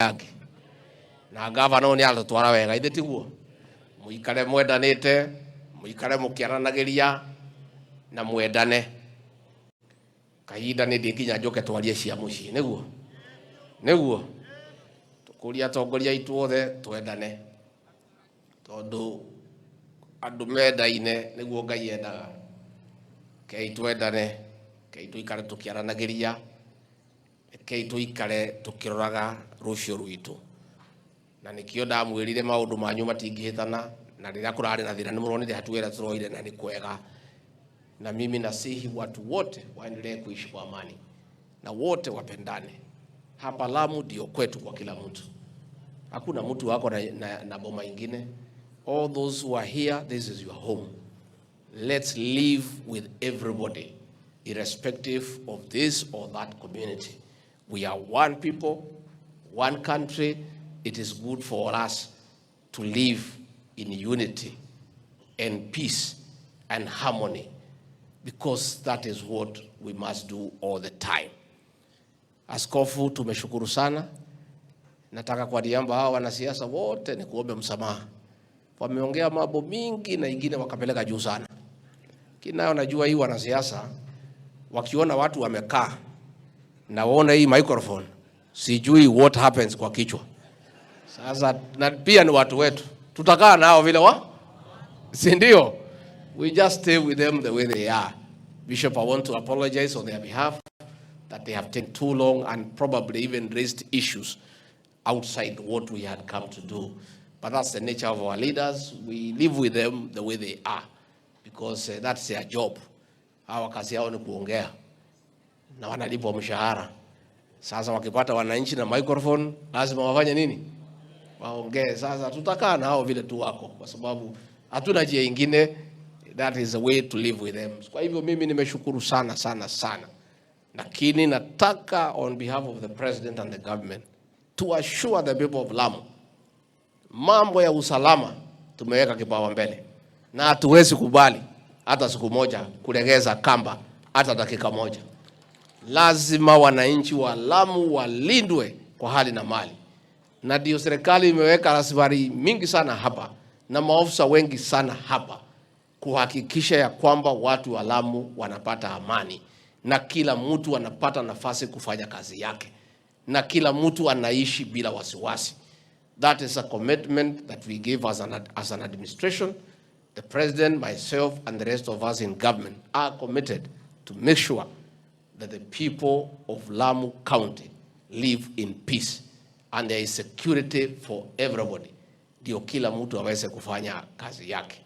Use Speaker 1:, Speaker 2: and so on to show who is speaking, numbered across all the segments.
Speaker 1: Angĩ na gavana ũyũ nĩ aratũtwara wega, ithe tiguo? Mũikare mwendanĩte, mũikare mũkĩaranagĩria na mwendane. Kahinda nĩ ndĩkinya njoke twarie cia mũciĩ, nĩguo nĩguo tũkũria atongoria aitũ othe twendane, tondũ andũ mendaine nĩguo Ngai endaga. Kei twendane, kei tũikare tũkĩaranagĩria, kei tũikare tũkĩroraga rũciũ rwitũ. Na nĩkĩo ndamwĩrire maũndũ manyu matingĩhĩtana, na rĩrĩa kũrarĩ na thĩna nĩ mũronire hatua ĩrĩa tũroire na nĩ kwega. Na mimi nasihi watu wote waendelee kuishi kwa amani na wote wapendane. Hapa Lamu ndio kwetu kwa kila mtu. Hakuna mtu wako na boma ingine. All those who are here, this is your home. Let's live with everybody, irrespective of this or that community. We are one people, one country. It is good for us to live in unity and peace and harmony, because that is what we must do all the time. Askofu, tumeshukuru sana. Nataka kwa niaba hawa wanasiasa wote nikuombe msamaha. Wameongea mambo mingi na ingine wakapeleka juu sana. Kinayo najua hii wanasiasa wakiona watu wamekaa na waona hii microphone, sijui what happens kwa kichwa. Sasa na pia ni watu wetu, tutakaa nao vile wa, si ndio? We just stay with them the way they are. Bishop, I want to apologize on their behalf that they have taken too long and probably even raised issues outside what we had come to do. But that's the nature of our leaders. We live with them the way they are because that's their job. Hawa kazi yao ni kuongea na wanalipwa mshahara. Sasa wakipata wananchi na microphone lazima wafanye nini? Waongee. Sasa tutakaa nao vile tu wako, kwa sababu hatuna njia ingine. That is the way to live with them. Kwa hivyo mimi nimeshukuru sana sana sana, lakini nataka on behalf of the president and the government to assure the people of Lamu, mambo ya usalama tumeweka kipaumbele mbele, na hatuwezi kubali hata siku moja kulegeza kamba hata dakika moja. Lazima wananchi wa Lamu walindwe kwa hali na mali, na ndio serikali imeweka rasilimali mingi sana hapa na maofisa wengi sana hapa kuhakikisha ya kwamba watu wa Lamu wanapata amani na kila mtu anapata nafasi kufanya kazi yake na kila mtu anaishi bila wasiwasi. That is a commitment that we give as an administration. The president, myself, and the rest of us in government are committed to make sure that the people of Lamu County live in peace and there is security for everybody, ndio kila mtu aweze kufanya kazi yake.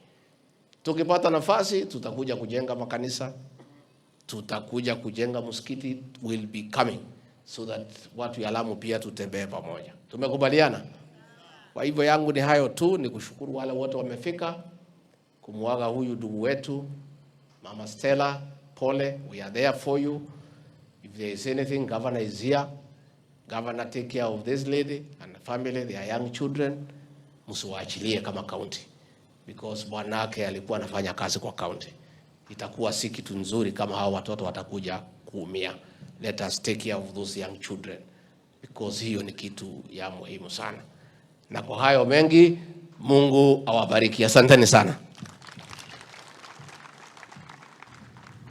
Speaker 1: Tukipata nafasi, tutakuja kujenga makanisa, tutakuja kujenga msikiti, will be coming so that watu ya Lamu pia tutembee pamoja. Tumekubaliana? Kwa hivyo yangu ni hayo tu, ni kushukuru wale wote wamefika kumuaga huyu ndugu wetu Mama Stella. Pole, we are there for you. If there is anything, governor is here. Governor, take care of this lady and the family, their young children. Msiwaachilie kama county because bwanake alikuwa anafanya kazi kwa county. Itakuwa si kitu nzuri kama hao watoto watakuja kuumia. Let us take care of those young children because hiyo ni kitu ya muhimu sana. Na kwa hayo mengi, Mungu awabariki. Asanteni sana.